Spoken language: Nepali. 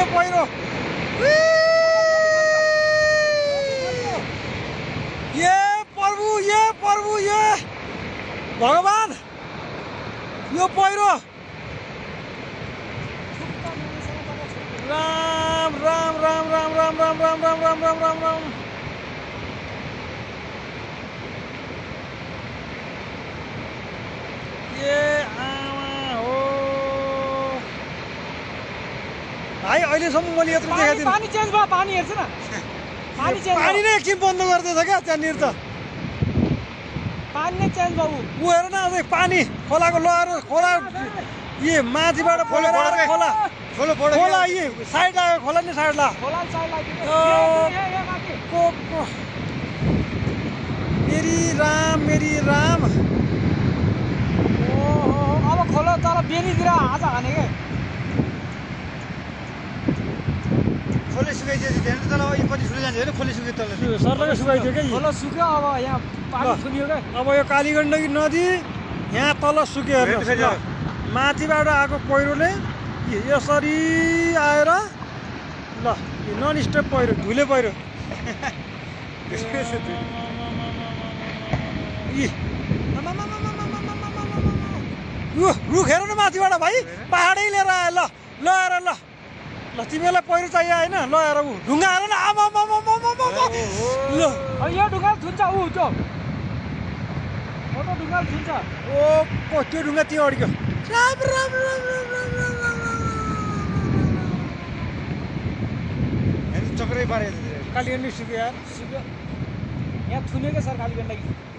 छ पहिरो ये प्रभु ये भगवान यो पहिरो राम राम राम राम राम राम राम राम राम राम राम राम ये आमा हो भाइ अहिलेसम्म मैले यत्रो देखेको थिइनँ पानी चेन्ज भयो पानी हेर्छ न पानी नै एकछिन बन्द गर्दैछ क्या त्यहाँनिर त पानी नै चेन्ज भयो ऊ हेर न अझै पानी खोलाको लहर खोला यी माथिबाट खोला खोला यी साइड लाग्यो खोला नि साइड ला मेरी राम अब खोला तल बेनीतिर आज हाने क्या खोले सुकाइदियो ध्यान तल यो कति सुकै जान्छ हेर खोले सुकै तल सरलकै सुकाइदियो क्या खोला सुक्यो अब यहाँ पानी थुनियो क्या अब यो कालीगण्डकी नदी यहाँ तल सुक्यो हेर्नुहोस् ल माथिबाट आएको पहिरोले यसरी आएर ल यो नन स्टप पहिरो धुले पहिरो रुख हेर न माथिबाट भाइ पहाडै लिएर आयो ल हेर ल तिमीलाई पहिरो चाहियो होइन ल हेर ऊ ढुङ्गा हेर न आमा ल यो ढुङ्गा थुन्छ ऊ त्यो ढुङ्गा थुन्छ ओ त्यो ढुङ्गा त्यो अड्क्यो राम राम राम राम राम राम चक्रै पारे कालीगण्डी सुक्यो यार यहाँ थुन्यो क्या सर कालीगण्डकी